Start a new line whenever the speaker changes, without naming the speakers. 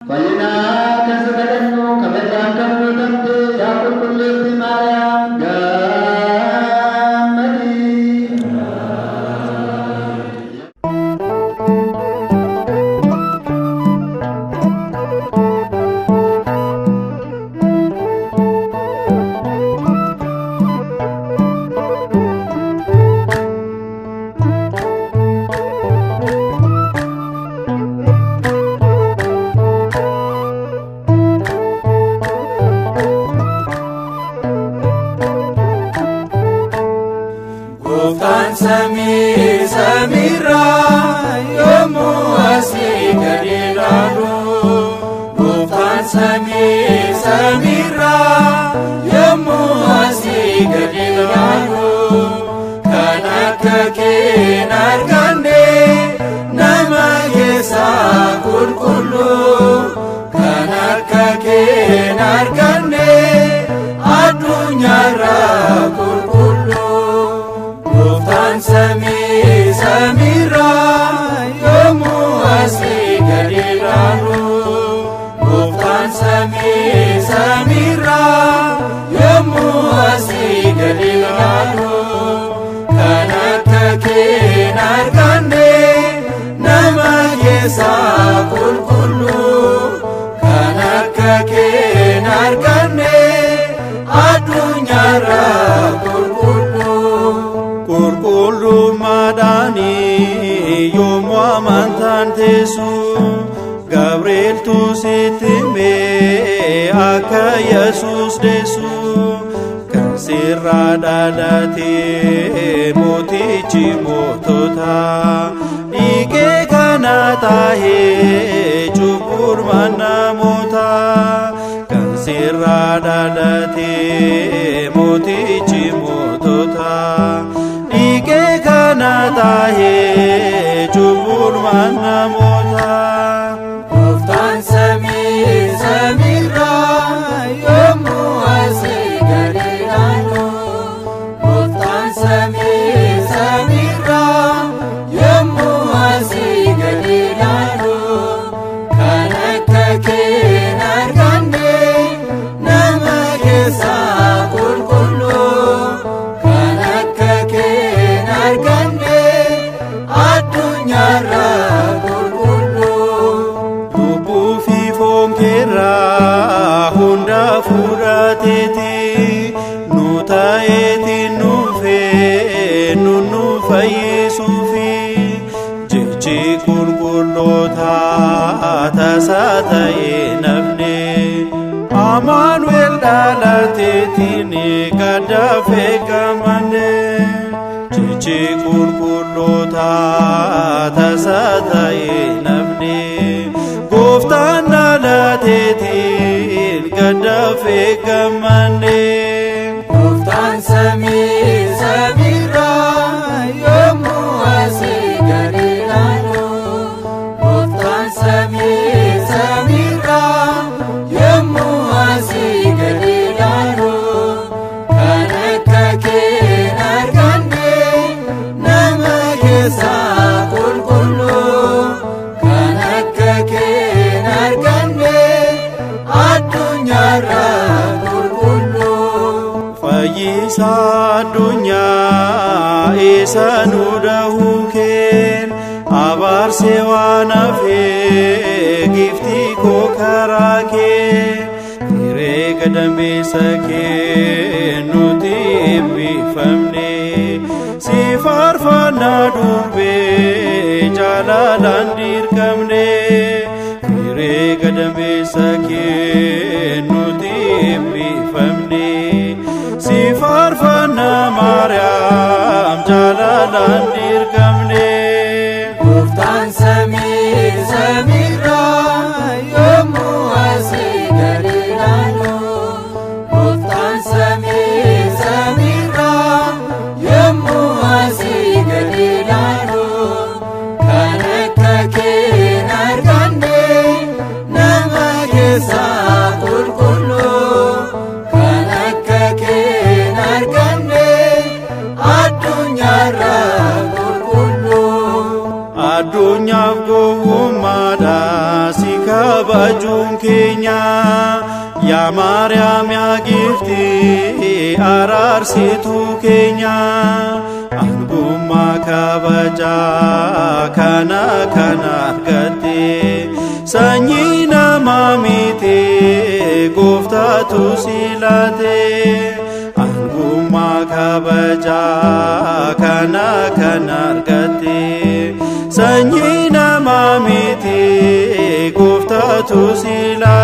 Fayyinaa kan si kadhannu kabajaan kan guutamte yaa qulqulleettii Maariyaam gammadi.
Gooftaan samii samiirraa yommuu asii gadi ilaalu. Gooftaan samii samiirraa yommuu asii gadi ilaalu. Kan akka kee hin arganne nama keessaa qulqulluu. Kan akka kee hin arganne addunyaarraa qulqulluu. Gooftaan samii samiirraa yommuu asii gadi ilaalu. Gooftaan samii samiirraa yommuu asii gadi ilaalu. Kan akka kee hin arganne nama keessaa qulqulluu. Kan akka kee hin arganne addunyaarraa qulqulluu.
Qulqullummaadhaanii yommuu amantaan teessu, Gabrieltu sitti himee akka Yesuus deessu. Kan sirraa dhalatee mootichi mootota dhiigee kana taahee cubburmaan namoota. Kan sirraa dhalatee mootichi mootota dhiigee kana taahee cubburmaan namoota.
Gooftaan samii samiirraa yommuu asii gadi ilaalu. Gooftaan samii samiirraa yommuu asii gadi ilaalu. Kan akka kee hin arganne nama keessaa qulqulluu. Kan akka kee hin arganne addunyaarraa qulqulluu.
Lubbuu fi foon keerraa hunda fudhateeti nu ta'eetiin nuufee nu fayyisuufi jechi qulqulloota tasaa ta'ee nafne Amaanu'el dhalateetiin gaddaafee gammanne. Jechi qulqulloota tasaa ta'ee nafne gooftaan dhalateetiin gaddaafee gammanne.
Gooftaan samii samiirraa yommuu asii gadi ilaalu. Gooftaan samii samiirraa yommuu asii gadi ilaalu. Kan akka kee hin arganne nama keessaa qulqulluu. Kan akka kee hin arganne addunyaarraa qulqulluu.
Fayyisaa addunyaa isa nu dahuu keen abaarsee waan hafee giftii koo karaa kee hiree gadambeessa kee nuti eebbifamne si faarfannaa durbee jaalalaan dirqamne. Hiree gadambeessa kee nuti eebbifamne si faarfannaa Maariyaam jaalalaan dirqamne.
Gooftaan samii samiirraa yommuu asii gadi ilaalu. Gooftaan samii samiirraa yommuu asii gadi ilaalu. Kan akka kee hin arganne nama keessaa qulqulluu. Kan akka kee hin arganne addunyaarraa qulqulluu.
Addunyaaf gowwummaadha si. kabajuun keenya. Yaa Maariyaam yaa giiftii araarsituu keenya, angummaa kabajaa kana kana argatte, sanyii namaa miti, gooftaatu si laate. Angummaa kabajaa kana kana argatte, sanyii namaa miti, gooftaatu si laate.